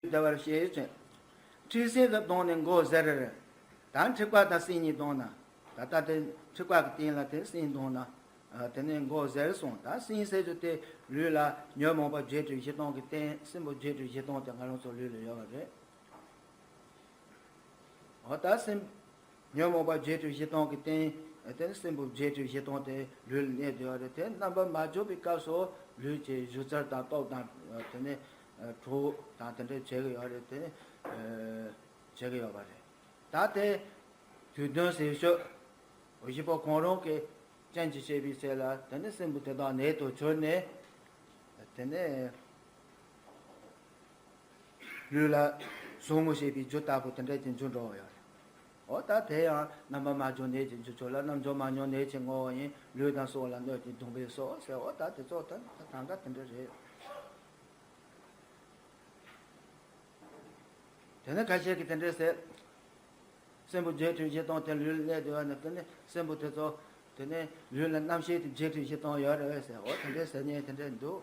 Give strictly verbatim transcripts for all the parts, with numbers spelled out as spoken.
བདེ་བར་གཤེགས་ཤིང་། མཁྲིས་སྲིན་དུ་བརྡུངས་ནས་མགོ་གཟེར། ད་མཁྲིས་པ་དང་སྲིན་གཉིས་བརྡུངས་ན། ད་ལྟ་དེ་མཁྲིས་པ་གི་སྟེང་ལ་དེ་སྲིན་བརྡུངས་ན། དེ་ནས་མགོ་གཟེར་སོང་། ད་སྲིན་ཟེར་རྒྱུ་དེ་ལུས་ལ་ཉོན་མོངས་པ་བརྒྱད་ཁྲི་བཞི་སྟོང་གི་རྟེན། སྲིན་པོ་བརྒྱད་ཁྲི་བཞི་སྟོང་དེ་ང་རང་ཚོ་ལུས་ལ་ཡོད་པ་རེད། འོ་ད་སྲིན། ཉོན་མོངས་པ་བརྒྱད་ཁྲི་བཞི་སྟོང་གི་རྟེན། དེ་ནི་སྲིན་པོ་བརྒྱད་ཁྲི་བཞི་སྟོང་དེ་ལུས་ལ་གནས་བསྡད་ཡོད་རེད། དེ་རྣམ་པར་མ་འཇོག་པའི་སྐབས་སུ་ལུས་ཀྱི་བཞུ་རྩལ་དང་སྟོབས་དང་། དེ་ནས་གྲོགས་དང་དེ་འདྲ་བྱེད་ཀྱི་ཡོད་རེད། དེ་ནི་བྱེད་ཀྱི་ཡོད་པ་རེད། ད་དེ་དུས་གདོན་ཟེར་ཤོག་བཞི་པོ་གང་རུང་གི་རྐྱེན་གྱིས་བྱས་པའི་ཚེ་ལ་དེ་ནི་སྲིན་པོ་དེ་དག་ནད་དུ་གྱུར་ནས། དེ་ནས་ལུས་ལ་ཟུག་རྔུ་བྱེད་པའི་རྒྱུ་ལྟ་བུ་དེ་འདྲ་ཅིག་འབྱུང་འགྲོ་བ་ཡོད་རེད། འོ་ད་དེ་ཡང་རྣམ་པར་མ་འཇོག་ནད་ཀྱི་རྒྱུ་ཆོག་ལ། རྣམ་འཇོག་མ་མྱོང་ནད་ཀྱི་ངོ་བོ་ཡིན། ལུས་དང་སྲོག་ལ་གནོད་ཅིང་གདུང་བས་སོ་ཟེར། འོ་ད་དེ་ཚོ་ད་ད་གང་ག་དེ་འདྲ་རེད། དེ་ནས་ཁ་ཤས་ཀྱིས་དེ་འདྲ་ཟེར། སྲིན་པོ་བརྒྱད་ཁྲི་བཞི་སྟོང་དེ་ལུས་ལ་གནས་བསྡད་པ་ནི། དེ་ནས་སྲིན་པོ་དེ་ཚོ་དེ་ནས་ལུས་ལ་རྣམ་ཤེས་དེ་བརྒྱད་ཁྲི་བཞི་སྟོང་ཡོད་རེད་ཟེར། འོ་དེ་འདྲ་ཟེར་མཁན་དེ་འདྲ་འདུག་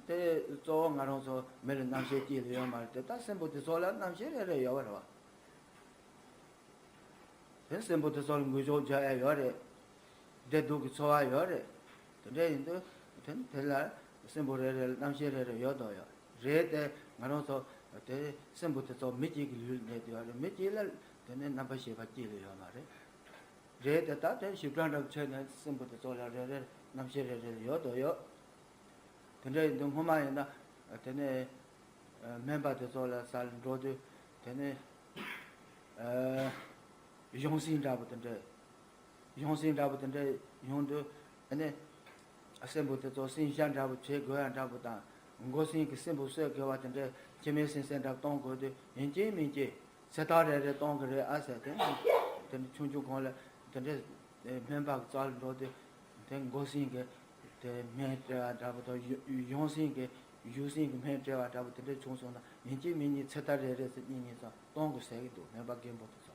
དེ་གཙོ་བོ་ང་རང་ཚོ་མི་ལ་རྣམ་ཤེས་གཅིག་ལས་ཡོད་མ་རེད་དེ། ད་སྲིན་པོ་དེ་ཚོ་ལ་རྣམ་ཤེས་རེ་རེ་ཡོད་པ་རེད་བ། དེ་སྲིན་པོ་དེ་ཚོ་ལ་འགུལ་སྐྱོད་རྒྱག་ཡ་ཡོད་རེད། བདེ་སྡུག་གི་ཚོར་བ་ཡོད་རེད། དེ་འདྲ་ཡིན་དུས་དེ་དེ་ལ་སྲིན་པོ་རེ་རེ་ལ་རྣམ་ཤེས་རེ་རེ་ཡོད་དོ་ཡོད་རེད་དེ། ང་རང་ཚོ་དེ་སྲིན་པོ་དེ་ཚོ་མི་གཅིག་གི་ལུས་ལ་གནས་བསྡད་ཡོད་རེད། མི་གཅིག་ལ་དེ་ནས་རྣམ་པར་ཤེས་པ་གཅིག་ལས་ཡོད་མ་རེད། རེད་དེ། ད་དེ་ཞིབ་ཕྲ་འདྲ་བྱས་ནས་སྲིན་པོ་དེ་ཚོ་ལ་རེ་རེ་རྣམ་ཤེས་རེ་རེ་ཡོད་དོ་ཡོད། དེ་འདྲ་ཡིན་དུས་སྔོན་མ་ཡིན་ན་དེ་ནས་སྨན་པ་དེ་ཚོ་ལ་ས་ལ་འགྲོ་དུས་དེ་ནས་གཞུང་སྲིན་འདྲ་པོ་དེ་འདྲ། གཞུང་སྲིན་འདྲ་པོ་དེ་འདྲ་ཡོང་དུས་ཨ་ནི་སྲིན་པོ་དེ་ཚོ་སྲིན་ཤ་འདྲ་པོ་བྱེད་དགོས་ཡ་འདྲ་པོ་དང་། མགོ་སྲིན་གྱི་སྲིན་པོ་གསོད་དགོས་པ་དེ་འདྲ་ཁྱི་སྨན་སྲིན་སྲན་འདྲ་པོ་གཏོང་དགོས་དུས་ཡིན་གཅིག་མིན་གཅིག་ཚེ་ཐར་རེ་རེ་གཏོང་གི་རེད་ཨ་ཟེར། དེ་ནི་དེ་ནི་ཆུང་ཆུང་གོང་ལ་དེ་འདྲ་སྨན་པ་གི་རྩ་ལ་འགྲོ་དུས་དེ་མགོ་སྲིན་གྱི་དེ་སྨན་སྤྲད་པ་འདྲ་པོ་དང་། གཞུང་སྲིན་གྱི་གཞུང་སྲིན་གྱི་སྨན་སྤྲད་པ་འདྲ་པོ་དེ་འདྲ་བྱུང་སོང་ན་ཡིན་གཅིག་མིན་གཉིས་ཚེ་ཐར་རེ་རེ་ཟེར་གཉིས་གཉིས་ཙམ་གཏོང་དགོས་ཟེར་གྱི་འདུག་སྨན་པ་རྒན་པོ་དེ་ཚོ།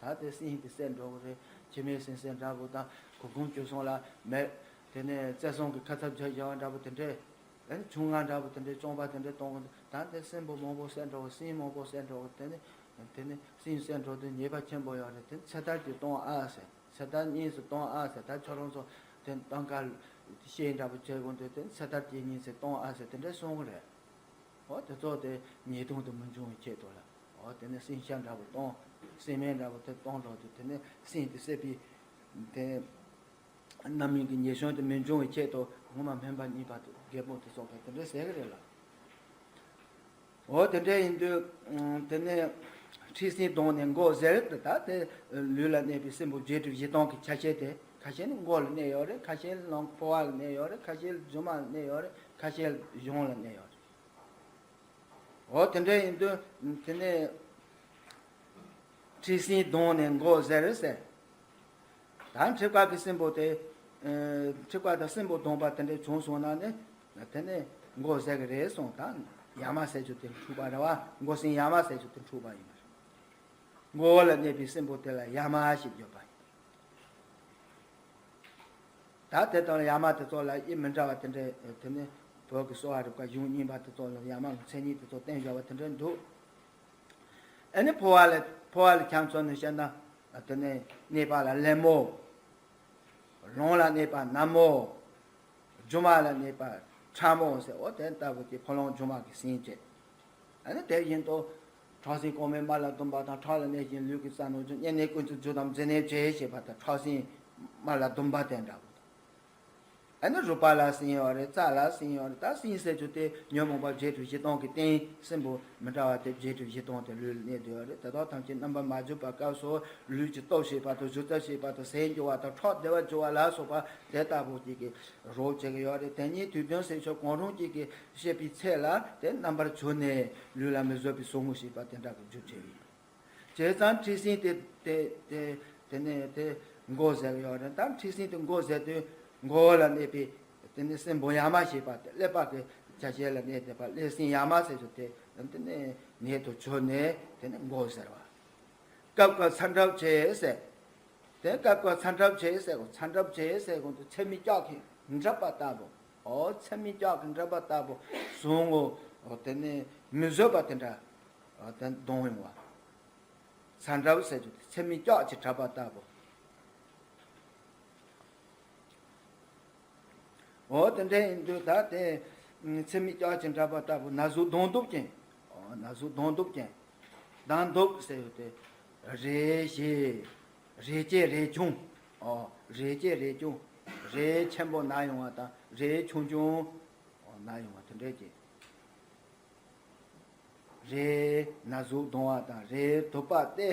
ད་དེ་སྲིན་དེ་བསད་འགྲོ་གི་རེད། ཁྱི་སྨན་སྲིན་སྲན་འདྲ་པོ་དང་། གུར་གུམ་བཅུ་གསུམ་ལ་མེ། དེ་ནས་བཙན་སྲུང་གི་ཁ་ཚབ་བྱས་བཞག་པ་འདྲ་པོ་དེ་འདྲས། ཨ་ནི་ཆུང་ང་འདྲ་པོ་དེ་འདྲས། བཙོང་པ་དེ་འདྲས་གཏོང་གི་འདུག་ད་དེ་སྲིན་པོ་མང་པོ་བསད་འགྲོ་གི། སྲིན་མང་པོ་བསད་འགྲོ་གི། དེ་ནས་དེ་ནས་སྲིན་བསད་འགྲོ་དུས་ཉེས་པ་ཆེན་པོ་ཡོད་རེད། དེ་ཚེ་ཐར་གྱིས་གཏོང་ཨ་ཟེར། ཚེ་ཐར་གཉིས་སུ་གཏོང་ཨ་ཟེར། ད་ཁྱོད་རང་ཚོ་དེ་གཏང་ཁ་ཤས་འདྲ་པོ་བྱེད་དགོས་འདུག་དེ་ཚེ་ཐར་གྱིས་གཉིས་སུ་གཏོང་ཨ་ཟེར། དེ་འདྲས་གསུང་གི་རེད། འོ་དེ་ཚོ་དེ་ཉེས་ལྟུང་དུ་མི་འབྱུང་བའི་ཆེད་དུ་ལ། འོ་དེ་ནས་སྲིན་ཤ་འདྲ་པོ་གཏོང་། སྲིན་སྨན་འདྲ་པོ་དེ་གཏོང་འགྲོ་དུས་དེ་ནས་སྲིན་དེ་བསད་པའི་དེ་རྣམ་སྨིན་གྱི་ཉེས་སྐྱོན་དེ་མི་འབྱུང་བའི་ཆེད་དུ་ངོ་མ་སྨན་པ་གཉིས་པ་དེ་རྒད་པོ་དེ་ཚོ་གིས་དེ་འདྲ་ཟེར་གི་རེད་ལ། འོ་དེ་འདྲ་ཡིན་དུས་དེ་ནས་མཁྲིས་སྲིན་བརྡུངས་ནས་མགོ་གཟེར་ཏེ། ད་དེ་ལུས་ལ་གནས་པའི་སྲིན་པོ་བརྒྱད་ཁྲི་བཞི་སྟོང་གི་ཆ་ཤས་དེ། ཁ་ཤས་ནི་མགོ་ལ་གནས་ཡོད་རེད། ཁ་ཤས་ལ་ལོང་ཕོ་བ་ལ་གནས་ཡོད་རེད། ཁ་ཤས་ལ་རྫུན་མ་ལ་གནས་ཡོད་རེད། ཁ་ཤས་ལ་གཞུང་ལ་གནས་ཡོད་རེད། འོ་དེ་འདྲ་ཡིན་དུས་དེ་ནས་མཁྲིས་སྲིན་བརྡུངས་ནས་མགོ་གཟེར་ཟེར། ད་མཁྲིས་པ་གི་སྲིན་པོ་དེ། ཨ། མཁྲིས་པ་དང་སྲིན་པོ་བརྡུངས་པ་དེ་འདྲ་བྱུང་སོང་ན་ནི་དེ་ནས་མགོ་གཟེར་གི་རེད་གསུངས། ད་ཡ་མ་ཟེར་རྒྱུ་དེ་འཁྲུགས་པ་རེད་བ། མགོ་སྲིན་ཡ་མ་ཟེར་རྒྱུ་དེ་འཁྲུགས་པ་ཡིན་པ་རེད། མགོ་བོ་ལ་གནས་པའི་སྲིན་པོ་དེ་ལ་ཡ་མ་ཞེས་བརྗོད་པ་ཡིན། ད་དེ་དང་ཡ་མ་དེ་ཚོ་ལ་དབྱིབས་མི་འདྲ་བ་དེ་འདྲ། དེ་ནི་བོད་ཀྱི་གསོ་བ་རིག་པ་གཞུང་རྙིང་པ་དེ་ཚོ་ལ་ཡ་མ་གི་མཚན་ཉིད་དེ་ཚོ་བསྟན་བཞག་པ་དེ་འདྲ་འདུག་ཨ་ནི་ཕོ་བ་ལ། ཕོ་བ་ལ་ཁྱད་མཚར་ནས་བཤད་ན། དེ་ནས་གནས་པ་ལ་ལེབ་མོ། ལོང་ལ་གནས་པ་ནམ་མོ། རྒྱུ་མ་ལ་གནས་པ་ཁྲ་མོ་ཟེར། འོ་དེ་ལྟ་བུ་གི་ཕོ་ལོང་རྒྱུ་མ་གི་སྲིན་བཅས། ཨ་ནི་དེ་བཞིན་དུ་ཁྲག་སྲིན་ཀོང་མོའི་དམར་ལ་ཟླུམ་པ་དང་། ཁྲག་ལ་གནས་ཤིང་ལུས་ཀྱི་རྩ་རྣམས་འཇོམས། གཉན་ནད་ཀུན་གྱི་རྒྱུ་དང་མཛེ་ནད་བཅས་ཞེས་པ་དང་། ཁྲག་སྲིན་དམར་ལ་ཟླུམ་པ་དེ་འདྲ་བོ་དང་། ཨ་ནི་རུས་པ་ལ་སྲིན་ཡོད་རེད། རྩ་ལ་སྲིན་ཡོད་རེད། ད་སྲིན་ཟེར་རྒྱུ་དེ་ཉོན་མོངས་པ་བརྒྱད་ཁྲི་བཞི་སྟོང་གི་རྟེན། སྲིན་པོ་མི་འདྲ་བ་དེ་བརྒྱད་ཁྲི་བཞི་སྟོང་དེ་ལུས་ལ་གནས་བསྡད་ཡོད་རེད། དེ་དག་ཐམས་ཅད་རྣམ་པར་མ་འཇོག་པའི་སྐབས་སུ་ལུས་ཀྱི་སྟོབས་ཞེས་པ་དང་། བཞུ་རྩལ་ཞེས་པ་དང་། ཟས་འཇུ་བ་དང་། ཁྲག་བདེ་བར་འཇུ་བ་ལ་སོགས་པ་དེ་ལྟ་བུ་ཅིག་གི་རོགས་བྱེད་ཀྱི་ཡོད་རེད། དེ་ཉིད་དུས་གདོན་ཟེར་ཆོག་གང་རུང་ཅིག་གིས་བཤད་པའི་ཚེ་ལ་དེ་རྣམ་པར་གྱུར་ནས་ལུས་ལ་མི་བཟོད་པའི་ཟུག་རྔུ་ཞེས་པ་དེ་འདྲ་གི་རྒྱུ་བྱས་ཡིན། བྱས་ཙང་མཁྲིས་སྲིན་དེ་དེ་དེ་དེ་ནས་དེ་མགོ་གཟེར་ཡོད་རེད། ད་མཁྲིས་སྲིན་དེ་མགོ་གཟེར་དུས་མགོ་བོ་ལ་གནས་པའི་དེ་ནས་སྲིན་པོ་ཡ་མ་ཞེས་པ་དེ་ཀླད་པ་གི་ཆ་ཤས་ལ་གནས་བསྡད་པ་ཀླད་སྲིན་ཡ་མ་ཟེར་རྒྱུ་དེ་དེ་ནས་ནད་དུ་གྱུར་ནས་དེ་ནས་མགོ་གཟེར་བ། སྐབས་སྐབས་ཚ་འདྲབ་བྱེད་ཟེར། དེ་སྐབས་སྐབས་ཚ་འདྲབ་བྱེད་ཟེར་གོ། ཚ་འདྲབ་བྱེད་ཟེར་གོ་དུས་ཚད་མེད་ལྕགས་ཀྱི་འདྲབ་པ་ལྟ་བུ། འོ་ཚད་མེད་ལྕགས་ཀྱི་འདྲབ་པ་ལྟ་བུ་ཟུག་རྔུ་ འོ་དེ་ནི་མི་བཟོད་པ་དེ་འདྲ། འོ་དེ་གདོང་ཡོང་བ། ཚ་འདྲབ་ཟེར་རྒྱུ་དེ་ཚེར་མའི་ལྕགས་ཀྱིས་བྲབས་པ་ལྟ་བུ། འོ་དེ་འདྲ་ཡིན་དུས་ད་དེ་ཚེར་མའི་ལྕགས་ཀྱིས་བྲབས་པ་ལྟ་བུ་ན་ཟུག་གདོང་གདུབ་ཅན། འོ་ན་ཟུག་གདོང་གདུབ་ཅན། གདོང་གདུབ་ཟེར་ཡོད་དེ། རེ་ཞེ། རེ་སྐྱེས་རེ་ཆུང་། འོ་རེ་སྐྱེས་རེ་ཆུང་། རེ་ཆེན་པོ་ན་ཡོང་བ་དང་རེ་ཆུང་ཆུང་། འོ་ན་ཡོང་བ་དེ་འདྲ་ཅིག་རེ་ན་ཟུག་གདོང་བ་དང་རེ་གདུབ་པ་སྟེ།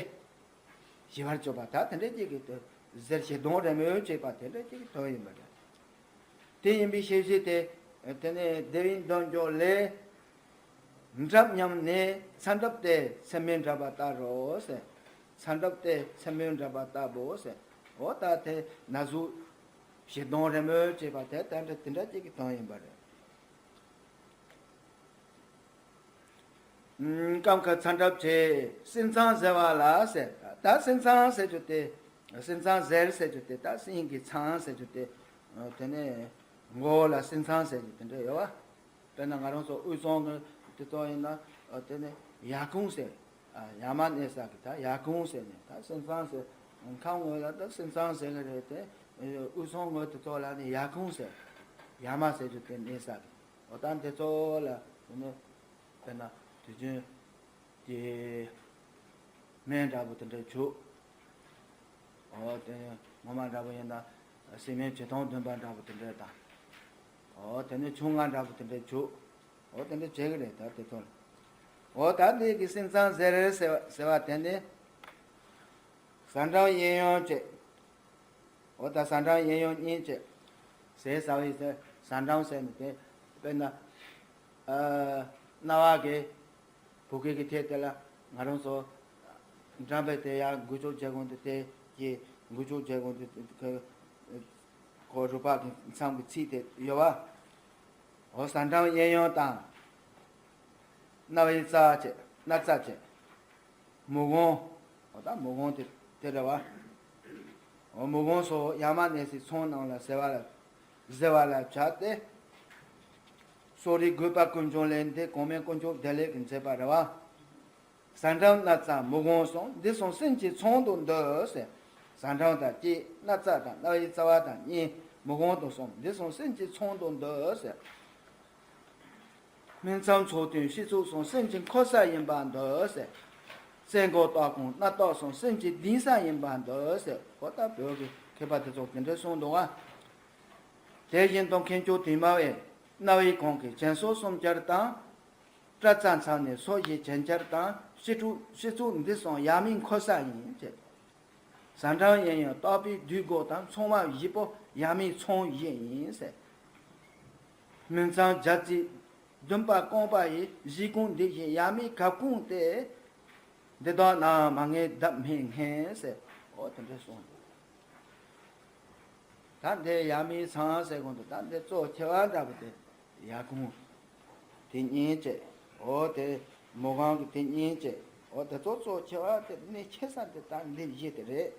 ཞི་བར་གྱུར་པ་ད་དེ་འདྲ་ཅིག་གི་དོན། གཟེར་ཞེ་གདོང་རེ་མོས་བྱེད་པ་དེ་འདྲ་ཅིག་གི་དོན་ཡིན་པ་རེད། དེ་ཡིན་པའི་ཤེས་བྱེད་དེ། དེ་ནས་དེ་བས་འདོན་འཇོག་ལས། འདྲབ་སྙམ་ནས་ཚ་འདྲབ་སྟེ་ཚེར་མས་འདྲབ་པ་ལྟར་རོ་ཟེར། ཚ་འདྲབ་སྟེ་ཚེར་མས་འདྲབ་པ་ལྟ་བུ་ཟེར། འོ་ད་དེ་ན་ཟུག་ཞེ་གདོང་རེ་མོས་བྱེད་པ་དེ་ལྟར་དེ་འདྲ་ཅིག་གི་དོན་ཡིན་པ་རེད། སྐབས་འཁར་ཚ་འདྲབ་བྱེད། སེམས་ཙམ་གཟེར་བ་ལ་ཟེར། ད་སེམས་ཙམ་ཟེར་རྒྱུ་དེ། སེམས་ཙམ་གཟེར་ཟེར་རྒྱུ་དེ་ད་སེམས་ཀྱི་ཙམ་ཟེར་རྒྱུ་དེ། དེ་ནས་མགོ་ལ་སེམས་ཙམ་ཟེར་རྒྱུ་དེ་འདྲ་ཡོད་བ། དཔེར་ན་ང་རང་ཚོ་དབུས་གཙང་གི་དེ་ཚོ་ཡིན་ན། དེ་ནས་ཡར་ཁུང་ཟེར། ཡར་མར་གནས་ས་གི་ད་ཡར་ཁུང་ཟེར་ནས་ད་སེམས་ཙམ་ཟེར། ཁམས་ངོས་ལ་ད་སེམས་ཙམ་ཟེར་གི་རེད་དེ། དབུས་གཙང་ངོས་དེ་ཚོ་ལ་ནི་ཡར་ཁུང་ཟེར། ཡར་མར་ཟེར་རྒྱུ་དེ་གནས་ས་གི། འོ་ད་འདི་ཚོ་ལ་དེ་ནི་དཔེར་ན་དུས་རྒྱུན་དེ་སྨན་འདྲ་པོ་དེ་འདྲ་བྱུག་འོ་དེ་ངོ་མ་འདྲ་པོ་ཡིན་ན་སྲན་མའི་བྱེ་ཐང་བདུན་པ་འདྲ་པོ་དེ་འདྲ་དང་། འོ་དེ་ནི་ཆུང་ང་འདྲ་པོ་དེ་འདྲ་བྱུག་འོ་དེ་འདྲ་བྱེད་གི་རེད་ད་དེ་ཚོ་ལ། འོ་ད་འདི་གི་སེམས་ཙམ་གཟེར་ཟེར་བ་ཟེར་བ་དེ་ནི། ཟ་འགྲམ་གཡས་གཡོན་བཅས། འོ་ད་ཟ་འགྲམ་གཡས་གཡོན་གཉིས་བཅས། ཟས་ཟ་བའི་ཟས་ཟ་འགྲམ་ཟེར་ནས་དེ། དཔེར་ན། ཨ། རྣ་བ་གི་བུ་གའི་གི་ཐད་དེ་ལ་ང་རང་ཚོ་འགྲམ་པའི་དེ་ཡར་འགུལ་སྐྱོད་བྱེད་གོང་དུ་དེ་གི་འགུལ་སྐྱོད་བྱེད་གོང་དུ་ཁོ་རུས་པ་གི་མཚམས་ཀྱི་ཚིགས་དེ་ཡོད་བ། འོ་ཟ་འགྲམ་གཡས་གཡོན་དང་། རྣ་བའི་རྩ་བཅས་སྣ་རྩ་བཅས། མུ་གང་། འོ་ད་མུ་གང་དེ་དེ་རེད་བ། འོ་མུ་གང་སོགས་ཡར་མར་གནས་སའི་ཚང་རྣམས་ལ་གཟེར་བ་ལ་གཟེར་བ་ལ་བྱ་སྟེ། གསོ་རིག་དགོས་པ་ཀུན་འབྱུང་ལས་འདི་གོང་མའི་དཀོན་མཆོག་བདེ་ལེགས་ཀྱིས་མཛད་པ་རེད་བ། ཟ་འགྲམ་སྣ་རྩ་མུ་གང་གསུམ་འདི་གསུམ་སེམས་ཀྱི་ཚང་དུ་འདོད་ཟེར། ཟ་འགྲམ་དང་གཅིག་སྣ་རྩ་དང་རྣ་བའི་རྩ་བ་དང་གཉིས་མུ་གང་དང་གསུམ་འདི་གསུམ་སེམས་ཀྱི་ཚང་དུ་འདོད་ཟེར། སྨིན་མཚམས་ཚོགས་དུས་ཕྱི་ཚུལ་གསུམ་སེམས་ཀྱི་འཁོར་ས་ཡིན་པར་འདོད་ཟེར། རྩེ་མགོ་ལྟག་གོང་སྣ་ལྟག་གསུམ་སེམས་ཀྱི་གདིང་ས་ཡིན་པར་འདོད་ཟེར། འོ་ད་བོད་ཀྱི་མཁས་པ་དེ་ཚོ་དེ་འདྲ་གསུངས་འདུག་བ། དེ་བཞིན་དུ་མཁས་མཆོག་དུ་མ་བས་རྣ་བའི་གོང་གི་གྱེན་སོགས་གསུམ་ཆར་དང་། སྐྲ་རྩ་མཚམས་ནས་སོ་བཞི་གྱེན་ཆར་དང་ཕྱི་དྲུག་ཕྱི་ཚུལ་འདི་གསུམ་ཡ་མའི་འཁོར་ས་ཡིན་ཟེར། ཟ་འགྲམ་གཡས་གཡོན་ལྟག་པའི་རྡུལ་སྒོ་དང་ཚང་མ་བཞི་པོ་ཡ་མའི་ཚང་བཞི་ཡིན་ཟེར། སྨིན་མཚམས་རྒྱ་རྩིས་བདུན་པ་རྐང་པ་ཡི་བཞི་ཁུང་འདི་བཞིན་ཡ་མའི་གབ་ཁུང་སྟེ། འདི་དག་ནི་མ་ངེས་གདབ་མི་ངེས་ཟེར། འོ་དེ་འདྲ་གསུངས་འདུག་ད་འདི་ཡ་མའི་ཚང་ཟེར་གོང་དུ་ད་འདི་གཙོ་ཆེ་བ་འདྲ་པོ་དེ། ཡ་གུང་། དེ་གཉིས་བཅས། འོ་དེ། མུ་གང་གི་དེ་གཉིས་བཅས། འོ་དེ་ཚོ་གཙོ་ཆེ་བ་དེ་གནད་ཆེ་ས་དེ་ད་འདི་བཞི་དེ་རེད།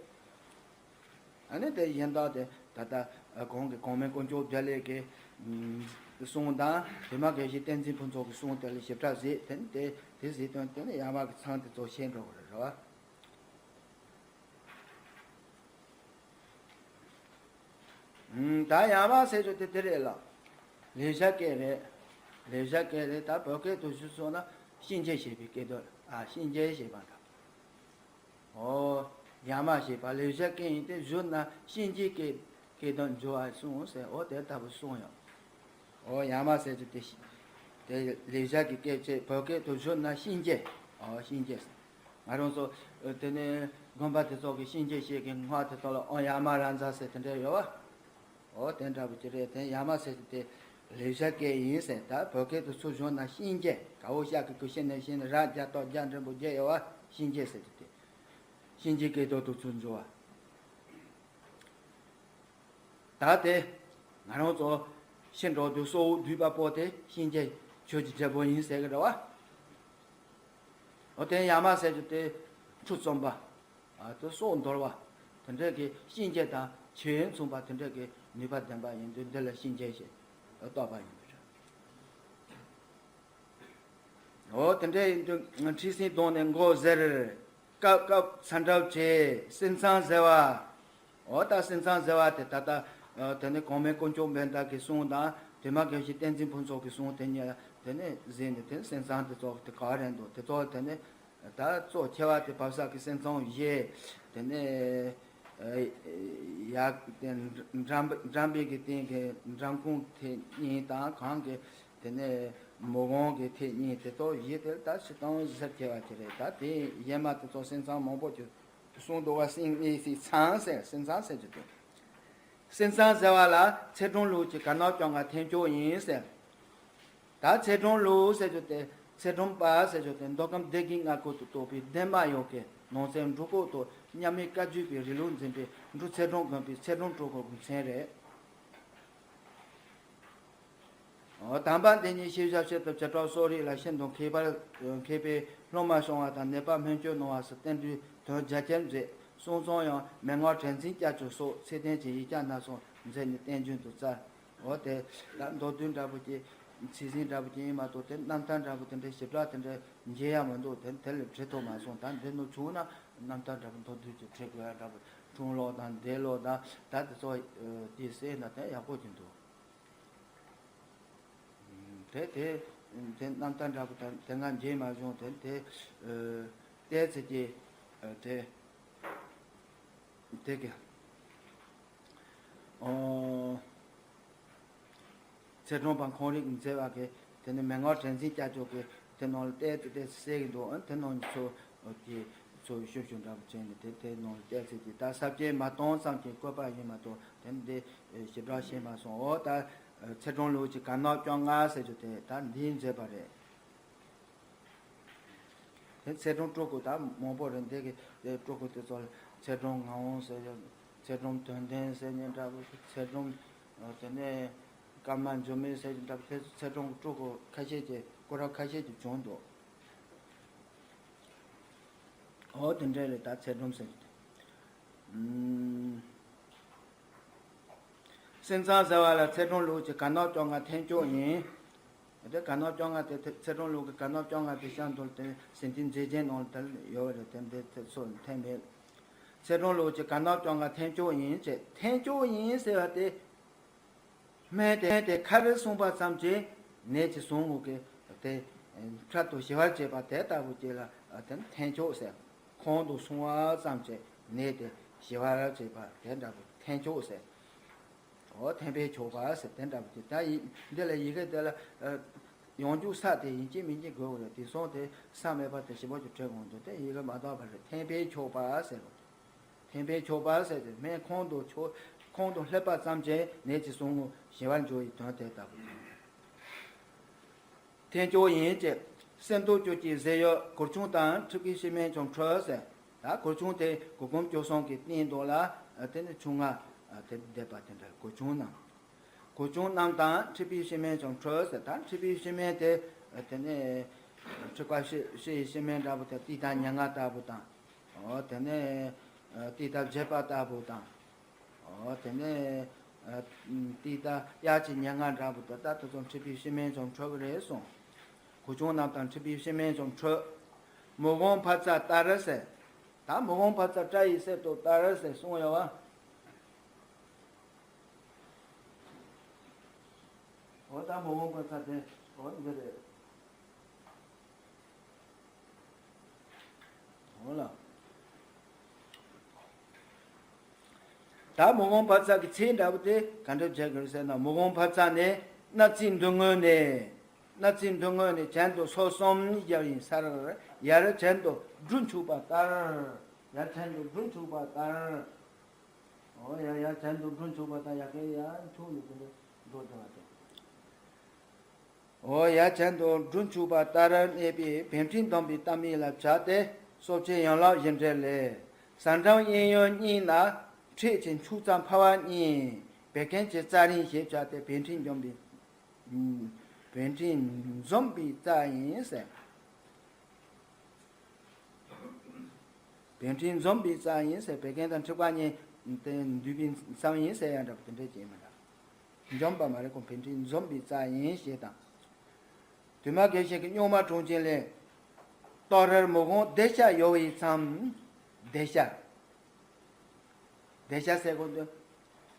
ཨ་ནི་དེ་གཞན་དག་དེ་ད་ལྟ་གོང་གི་གོང་མའི་དཀོན་མཆོག་བདེ་ལེགས་ཀྱི་གསུང་དང་དེ་མ་གལ་ཞིག་བསྟན་འཛིན་ཕུན་ཚོགས་ཀྱི་གསུང་དེ་ལ་ཞིབ་ཕྲ་གཟིགས་དེ་ནི་དེ་དེ་གཟིགས་དོན་དེ་ནི་ཡ་མ་གི་ཚང་དེ་ཚོ་ཤེས་འགྲོ་གི་རེད་རེད་བ། ད་ཡ་མ་ཟེར་རྒྱུ་དེ་དེ་རེད་ལ། ལེགས་སྦྱར་སྐད་རེད། ལེགས་སྦྱར་སྐད་རེད་ད་བོད་སྐད་དུ་ཞུ་སོང་ན་གཤིན་རྗེ་ཞེས་པའི་སྐད་དོད་ཨ་གཤིན་རྗེ་ཞེས་པ་འདྲ། འོ། ཡ་མ་ཞེས་པ་ལེགས་སྦྱར་སྐད་ཡིན་ཏེ་བཞུགས་ན་གཤིན་རྗེ་སྐད་སྐད་དོད་འབྱུང་བ་གསུངས་ཟེར་འོ་དེ་ལྟ་བུ་གསུངས་ཡོད། འོ་ཡ་མ་ཟེར་རྒྱུ་དེ་ཤི། དེ་ལེགས་སྦྱར་གྱི་སྐད་ཆེད་བོད་སྐད་དུ་བསྒྱུར་ན་གཤིན་རྗེ། འོ་གཤིན་རྗེ་ཟེར། ང་རང་ཚོ་དེ་ནས་དགོན་པ་དེ་ཚོ་གི་གཤིན་རྗེ་ཞིག་གི་སྔགས་དེ་ཚོ་ལ་ཨོ་ཡ་མ་ར་མཛའ་ཟེར་དེ་འདྲ་ཡོད་བ། འོ་དེ་འདྲ་བོ་ཅི་རེད་དེ་ཡ་མ་ཟེར་རྒྱུ་དེ་ལེགས་སྦྱར་སྐད་ཡིན་ཟེར་ད་བོད་སྐད་དུ་ཚུར་བསྒྱུར་ན་གཤིན་རྗེ་ག་འོ་ཤ་གི་གུ་ཤི་ནས་ཤི་ནས་ར་རྒྱ་ཏོ་རྒྱ་འགྲེང་བུ་རྒྱ་ཡོད་བ་གཤིན་རྗེ་ཟེར་རྒྱུ་དེ། གཤིན་རྗེ་སྐད་དོད་དུ་ཚུར་བསྒྱུར་བ། ད་དེ་ང་རང་ཚོ་ཤི་འགྲོ་དུས་སྲོག་འདུས་པ་པོ་དེ་གཤིན་རྗེ་ཆོས་ཀྱི་རྒྱལ་པོ་ཡིན་ཟེར་གི་རེད་བ། འོ་དེ་ཡ་མ་ཟེར་རྒྱུ་དེ་ཁྲུ་རྩོམ་པ། ཨ་དེ་སྲོག་འདོར་བ། དེ་འདྲའི་གི་གཤིན་རྗེ་དང་ཆོས་མཚུངས་པ་དེ་འདྲའི་གི་ནུས་པ་ལྡན་པ་ཡིན་དུས་འདི་ལ་གཤིན་རྗེ་ཞེས་བཏགས་པ་ཡིན་པ་རེད། དེ་འདྲ་ཡིན་དུས་ཁྲི་སེང་གདོང་ནས་མགོ་ཟེར། སྐབས་སྐབས་ཚ་འདྲ་བྱེད། སེམས་ཙམ་ཟེར་བ། འོ་ད་སེམས་ཙམ་ཟེར་བ་དེ་ད་ལྟ་དེ་ནས་གོང་མའི་དཀོན་མཆོག་འབེན་བདག་གི་གསུང་དང་དེ་མ་དགེ་བཤེས་བསྟན་འཛིན་ཕུན་ཚོགས་ཀྱི་གསུང་དེ་གཉིས་དེ་ནས་གཟིགས་ནས་དེ་ནས་སེམས་ཙམ་དེ་ཚོ་དེ་ག་རེད་འདུག་དེ་ཚོ་དེ་ནས། ད་གཙོ་ཆེ་བ་དེ་བབ་ས་གི་སེམས་ཙམ་བཞི། དེ་ནས་ཡག་དེ་འགྲམ་འགྲམ་པའི་གི་སྟེང་གི་འགྲམ་ཁུང་ཐེ་གཉིས་དང་གང་གི་དེ་ནས་མོ་གང་གི་ཐེ་གཉིས་དེ་ཚོ་བཞི་དེ་ད་སྤྱིར་བཏང་ཟེར་ཆེ་བ་དེ་རེད། ད་དེ་གཞན་མ་དེ་ཚོ་སེམས་ཙམ་མང་པོ་ཅིག་གསུངས་འདུག་བ། སེམས་གཉིས་སི་ཚང་ཟེར་སེམས་ཙམ་ཟེར་རྒྱུ་དེ། སེམས་ཙམ་ཟེར་བ་ལ་ཚེ་སྒྲོན་ལུགས་ཀྱི་གར་ནག་བཅོ་ལྔ་ཐེག་མཆོག་ཡིན་ཟེར། ད་ཚེ་སྒྲོན་ལུགས་ཟེར་རྒྱུ་དེ་ཚེ་སྒྲོན་པ་ཟེར་རྒྱུ་དེ་མདོ་ཁམས་སྡེ་དགེ་མངའ་ཁུལ་དུ་གཏོགས་པའི་འདན་མ་ཡོག་གི་ནང་ཚན་འབྲུག་སྐོར་དུ་མཉམ་མེད་བཀའ་བརྒྱུད་པའི་རིང་ལུགས་འཛིན་པའི་འབྲུག་ཚེ་སྒྲོན་དགོན་པའི་ཚེ་སྒྲོན་སྤྲུལ་སྐུ་གི་མཚན་རེད། འོ་དམ་པ་འདི་ཉིད་ཤེས་བྱ་ཆེད་དུ་བྱེ་བྲག་སོགས་རིགས་ལ་ཤིན་ཏུ་མཁས་པར་མཁས་པའི་སློབ་མ་བྱུང་བ་དང་ནད་པ་སྨན་བཅོས་གནང་བ་སོགས་བསྟན་འགྲོའི་དོན་རྒྱ་ཆེར་མཛད། གསུང་རྩོམ་ཡང་མན་ངག་དྲན་འཛིན་སྐྱབས་མཆོག་སོགས་ཚད་ལྡན་གྱི་ཡིག་ཆ་སྣ་ཚོགས་མཛད་ནས་བསྟན་འགྱུར་དུ་བསྩལ། འོ་དེ་ལ་མདོར་བསྡུས་འདྲ་པོ་ཅིག་ཚིག་ཟིན་འདྲ་པོ་ཅིག་ཡིན་མ་གཏོགས་དེ་རྣམ་ཐར་འདྲ་པོ་དེ་འདྲའི་ཞིབ་ཕྲ་དེ་འདྲ་མཇལ་ཡ་མི་འདུག་དེ་དེ་ལ་བྲི་ཐུབ་མ་སོང་། ད་འདི་ནོར་བྱུང་ན་རྣམ་ཐར་འདྲ་པོ་མདོར་བསྡུས་ཅིག་བྲི་དགོས་ཡ་འདྲ་པོ། འཁྲུངས་ལོ་དང་འདས་ལོ་དང་ད་དེ་ཚོ་དེ་གསལ་ན་དེ་ཡག་པོ་ཅིག་འདུག་དེ་དེ་དེ་རྣམ་ཐར་འདྲ་པོ་དང་དེ་སྔ་མཇལ་མ་བྱུང་། དེ་དེ་བལྟས་ཚེ་ཀྱི་དེ་དེ་གི་ཨོ། ཚེ་སྒྲོན་པ་ཁོང་རིགས་མཛད་པ་གི་དེ་ནི་མན་ངག་དྲན་འཛིན་སྐྱབས་མཆོག་གི་དེ་ནང་ལ་བལྟས་ཏེ་བལྟས་ཏེ་གསལ་གི་འདུག་ཨ་དེ་ནང་གི་ཚོ་གི་ཚོ་ཤུབ་ཤུབ་འདྲ་པོ་བྱས་ནས་དེ་དེ་ནང་ལ་བལྟས་ཚེ་གི་ད་ས་བཅད་མ་སྟོང་ཙམ་གྱི་བཀོད་པ་ཡིན་མ་གཏོགས་དེ་ནི་དེ་ཞིབ་ཕྲ་ཤེས་མ་སོང་། འོ་ད་ཚེ་སྒྲོན་ལུགས་ཀྱི་གར་ནག་བཅོ་ལྔ་ཟེར་རྒྱུ་དེ་ད་འདིའི་མཛད་པ་རེད། དེ་ཚེ་སྒྲོན་སྤྲུལ་སྐུ་དང་མང་པོ་རེད། འདི་གི་དེ་སྤྲུལ་སྐུ་དེ་ཚོ་ལ་ཚེ་སྒྲོན་ངག་དབང་ཟེར་ཡ། ཚེ་སྒྲོན་དོན་ལྡན་ཟེར་མཁན་འདྲ་པོ། ཚེ་སྒྲོན་དེ་ནས་ཀརྨ་འབྱུང་གནས་ཟེར་གྱི་འདྲ་པོ། དེ་ཚེ་སྒྲོན་སྤྲུལ་སྐུ་ཁ་ཤས་ཀྱི་སྐུ་རབས་ཁ་ཤས་ཀྱི་བྱུང་འདུག་འོ་དེ་འདྲ་རེད། ད་ཚེ་སྒྲོན་ཟེར་གྱི་དེ། ཨུམ། སེམས་ཙམ་ཟེར་བ་ལ་ཚེ་སྒྲོན་ལུགས་ཀྱི་གར་ནག་བཅོ་ལྔ་ཐེག་མཆོག་ཡིན། དེ་གར་ནག་བཅོ་ལྔ་དེ་ཚེ་སྒྲོན་ལུགས་ཀྱི་གར་ནག་བཅོ་ལྔ་དེ་ཤར་འདུལ་དེ་ཟིན་ཐིག་མཛེས་རྒྱན་ནང་དུ་ཡོད་རེད། དེ་འདི་ཚོ་ཐེག་མེད། ཚེ་སྒྲོན་ལུགས་ཀྱི་གར་ནག་བཅོ་ལྔ་ཐེག་མཆོག་ཡིན་ཅེས། ཐེག་མཆོག་ཡིན་ཟེར་བ་དེ། སྨན་དེ་སྨན་དེ་ཁ་རེ་གསུངས་པ་ཙམ་གྱིས་ནད་ཀྱི་ཟུག་རྔུ་གི་དེ་འཕྲལ་དུ་ཞི་བར་བྱེད་པ་དེ་ལྟ་བུ་ཅིག་ལ་དེ་ནི་ཐེག་མཆོག་ཟེར། ཁོང་དུ་སོང་བ་ཙམ་གྱིས་ནད་དེ་ཞི་བར་བྱེད་པ་དེ་འདྲ་བུ་ཐེག་མཆོག་ཟེར། འོ་ཐེག་པའི་མཆོག་པ་ཟེར་དེ་འདྲ་བུ་ཅིག་ད་ཡི་འདི་ལ་ཡི་གེ་དེ་ལ་ཡང་འཇུག་ས་དེ་ཡིན་གཅིག་མིན་གཅིག་དགོས་པ་རེད། དེ་སོང་དེ་ས་མེད་པ་དེ་ཞིབ་པོ་ཅིག་བྲི་དགོས་འདུག་དེ་ཡི་གེ་མ་དག་པ་རེད། ཐེག་པའི་མཆོག་པ་ཟེར་བ། ཐེག་པའི་མཆོག་པ་ཟེར་ཏེ་སྨན་ཁོང་དུ་ཆུད། ཁོང་དུ་སླེབས་པ་ཙམ་གྱིས་ནད་ཀྱི་ཟུག་རྔུ་ཞི་བར་འགྱུར་བའི་དོན་དེ་ལྟ་བུ་ཡིན། ཐེག་མཆོག་ཡིན་ཅེས། གསེར་མདོག་བཅུད་ཀྱི་ཟས་ཡོད་གུར་ཆུང་དང་། མཁྲིས་པའི་ཕྱེ་སྨན་ཆུང་འཕྲོད་ཟེར། ད་གུར་ཆུང་དེ་གུར་གུམ་བཅུ་གསུམ་གྱི་སྟེང་དུ་ལ་དེ་ནི་ཆུང་ང་དེ་བསྡད་པ་དེ་འདྲ་གུར་ཆུང་རྣམས། གུར་ཆུང་རྣམས་དང་། མཁྲིས་པའི་ཕྱེ་སྨན་ཆུང་འཕྲོད་ཟེར། ད་མཁྲིས་པའི་ཕྱེ་སྨན་དེ་དེ་ནི་མཁྲིས་པ་ཕྱེ་ཕྱེ་ཡི་ཕྱེ་སྨན་འདྲ་པོ་དེ་ཏིལ་དང་ཉེར་ལྔ་ལྟ་བུ་དང་། འོ་དེ་ནས་ཏིལ་དང་བརྒྱད་པ་ལྟ་བུ་དང་། འོ་དེ་ནས་ཏིལ་དང་དབྱར་གྱི་ཉེར་ལྔ་འདྲ་པོ་དེ་ལྟ་དེ་ཚོ་མཁྲིས་པའི་ཕྱེ་སྨན་ཆུང་འཕྲོད་ཀྱི་རེད་གསུངས། གུར་ཆུང་རྣམས་དང་མཁྲིས་པའི་ཕྱེ་སྨན་ཆུང་འཕྲོད། མུ་གང་ཕག་ཚ་ལྟར་ཟེར། ད་མུ་གང་ཕག་ཚ་སྐྲ་ཡི་གསེབ་ཏུ་ལྟར་ཟེར་གསུངས་ཡོད་བ། འོ་ད་མུ་གང་ཕག་ཚ་དེ་འོ་འདི་རེད། འོ་ལ། ད་མུ་གང་ཕག་ཚ་གི་ཚིག་འདྲ་པོ་དེ་ག་འདྲ་བྱེད་དགོས་ཟེར་ན། མུ་གང་ཕག་ཚ་ནི་སྣབས་རྩི་མདུང་རྔོན་ནས། སྣབས་རྩི་མདུང་རྔོན་ནས་གྱེན་དུ་སོ་གསུམ་བརྒྱབ་ཡིན་སར། ཡར་གྱེན་དུ་སྦྲུལ་འཁྱུག་པ་ལྟར། ཡར་གྱེན་དུ་སྦྲུལ་འཁྱུག་པ་ལྟར། འོ་ཡ་ཡ་གྱེན་དུ་སྦྲུལ་འཁྱུག་པ་དང་ཡ་གི་ཡ་འཁྱུག་ནས་དེ་འདྲ་འགྲོ་བསྡད་པ་དང་། འོ་ཡ་གྱེན་དུ་སྦྲུལ་འཁྱུག་པ་ལྟར་གནས་པའི་བཻ་ཌཱུརྱ་འདོམས་པའི་གཏམ་ཡིག་ལ་བྱ་སྟེ། སྲོག་ཆགས་ཡན་ལག་བཞི་འབྲེལ་ལས། ཟ་འགྲམ་གཡས་གཡོན་གཉིས་ན་འཁྲིགས་ཀྱི་འཁྱུག་རྩ་འཕར་བ་གཉིས། བད་ཀན་གྱི་རྩ་རིང་ཞེས་བྱ་སྟེ་བཻ་ཌཱུརྱ་འཇོམས་པའི། བཻ་ཌཱུརྱ་འཇོམས་པའི་རྩ་ཡིན་ཟེར། བཻ་ཌཱུརྱ་འཇོམས་པའི་རྩ་ཡིན་ཟེར། བད་ཀན་དང་མཁྲིས་པ་གཉིས་དེ་འདུས་པའི་མཚམས་ཡིན་ཟེར་ཡང་འདྲ་པོ་དེ་འདྲ་ཅིག་མི་འདྲ། འཇོམས་པ་མ་རེད་ཁོ། བཻ་ཌཱུརྱ་འཇོམས་པའི་རྩ་ཡིན་ཞེས་དང་། དུ་མ་དགེ་བཤེས་ཀྱི་རྙོག་མ་གྲོང་ཁྱེར་ལས། ཏོ་རར་མོ་གོང་བདེ་ཤ་ཡོ་བའི་མཚམས། བདེ་ཤ། བདེ་ཤ་ཟེར་གོ་འདུག་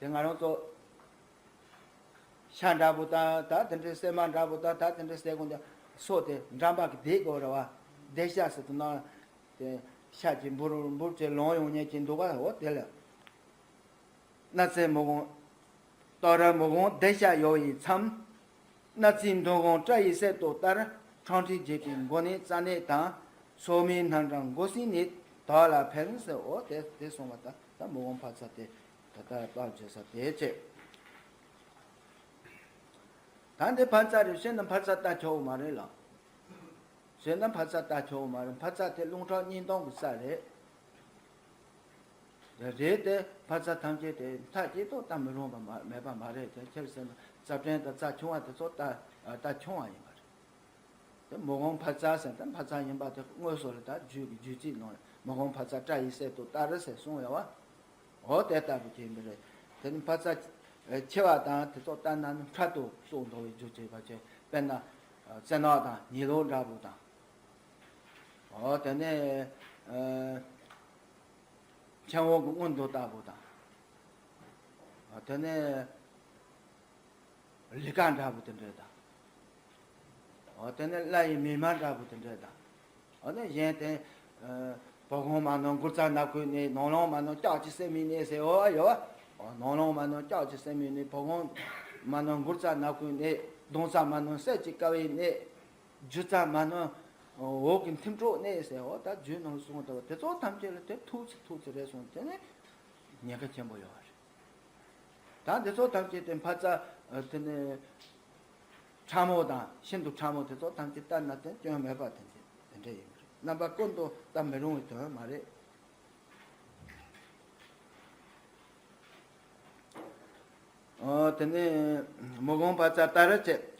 དེ་ང་རང་ཚོ་ཤ་འདྲ་པོ་དང་ད་དེ་འདྲའི་སྲན་མ་འདྲ་པོ་དང་ད་དེ་འདྲའི་ཟེར་གོ་འདུག་སོ་དེ་འགྲམ་པ་གི་བདེ་དགོས་རེད་བ། བདེ་ཤ་ཟེར་དུས་ན་དེ་ཤ་གྱི་འབུར་འབུར་གྱི་ལོང་ཡོང་ཉེན་གྱི་འདུག་ག་འོ་དེ་ལ། སྣ་རྩེ་མོ་གོང་། ཏོ་ར་མོ་གོང་བདེ་ཤ་ཡོ་བའི་མཚམས། སྣ་རྩེའི་མདུན་གོང་སྐྲ་ཡི་གསེབ་ཏུ་བསྟར། ཁྲང་ཁྲིག་བརྒྱད་པའི་མགོ་ནས་རྩ་ནས་དང་། སོ་མའི་སྣ་འདྲ་མགོ་སྲིན་ནས། དོག་ལ་ཕན་ཟེར་འོ་དེ་དེ་སོང་བ་ད་ད་མོ་གོང་འཕར་རྩ་དེ་ད་ལྟ་དཔལ་བརྗོད་ས་དེ་བྱས། ད་འདི་འཕར་རྩ་རེད་ཤེས་ན་འཕར་རྩ་ལྟ་ཆོག་གི་མ་རེད་ལ། ཟེར་ན་འཕར་རྩ་ལྟ་ཆོག་མ་རེད། འཕར་རྩ་དེ་རླུང་ཁྲག་གཉིས་སྟོང་གི་རྩ་རེད། རེད་དེ་འཕར་རྩ་ཐམས་ཅད་དེ་མཐའ་གཅིག་ཏུ་ལྟ་མི་རུང་བ་མ་མེད་པ་མ་རེད་དེ་ཁྱེར་ཟེར་ན་རྩ་ཕྲན་དང་རྩ་ཆུང་བ་དེ་ཚོ་ལྟ་ལྟ་ཆུང་བ་ཡིན་པ་རེད། དེ་མོ་གོང་འཕར་རྩ་ཟེར་ན་འཕར་རྩ་ཡིན་པ་དེ་དངོས་སུ་རེད་ད་རྒྱུད་ཀྱི་རྒྱུད་ཚིག་ནང་ལ་མོ་གོང་འཕར་རྩ་སྐྲ་ཡི་གསེབ་ཏུ་བསྟར་ཟེར་གསུངས་ཡོད་བ། འོ་དེ་ལྟ་བུ་ཅིག་འདི་རེད། དེ་ནི་འཕར་རྩ་ཆེ་བ་དང་དེ་ཚོ་ལྟར་ན་ནི་འཕྲལ་དུ་སྲོག་འདོར་བའི་རྒྱུ་བྱེད་པ་བྱས་དཔེར་ན་བཙན་ནག་དང་ཉི་ལོག་འདྲ་པོ་དང་། འོ་དེ་ནས་ཕྱེད་འོག་གི་མངོན་རྡོ་ལྟ་བུ་དང་། འོ་དེ་ནས་ལི་ཀ་འདྲ་པོ་དེ་འདྲ་དང་། འོ་དེ་ནས་ལྷ་ཡི་མིག་དམར་འདྲ་པོ་དེ་འདྲ་དང་། འོ་ན་གཞན་དེ། བོ་གོང་མ་ནོར་མགུར་རྩ་ནག་ཁུང་ནས། ནང་ལོང་མ་ནོར་ལྕགས་ཀྱི་སེན་མོའི་གནས་ཟེར་འོ་ཡོད། ནང་ལོང་མ་ནོར་ལྕགས་ཀྱི་སེན་མོའི་གནས། བོ་གོང་མ་ནོར་མགུར་རྩ་ནག་ཁུང་གནས། གདོང་རྩ་མ་ནོར་གསེར་གྱི་ཀ་བའི་གནས། རྒྱུ་རྩ་མ་ནོར་འོག་གི་ཐིམ་གྲོགས་གནས་ཟེར་འོ་ད་རྒྱུད་ནང་གསུངས་འདུག་དེ་ཚོ་ཐམས་ཅད་ལ་དེ་ཐུགས་ཚེ་ཐུགས་ཚེ་རེད་སོང་དེ་ནས་ཉེན་ཁ་ཆེན་པོ་ཡོད་རེད། ད་འདི་ཚོ་ཐམས་ཅད་དེ་འཕར་རྩ་དེ་ནས། ཕྲ་མོ་དང་ཤིན་ཏུ་ཕྲ་མོ་དེ་ཚོ་ཐམས་ཅད་ལྟར་ན་དེ་སྐྱོན་མེད་པ་དེ་འདྲ་དེ་འདྲ་ཡིན་པ་རེད། རྣམ་པ་ཀུན་ཏུ་ལྟ་མི་རུང་བའི་དོན་མ་རེད། ཨོ་དེ་ནས་མོ་གོང་འཕར་རྩ་ལྟར་བྱས།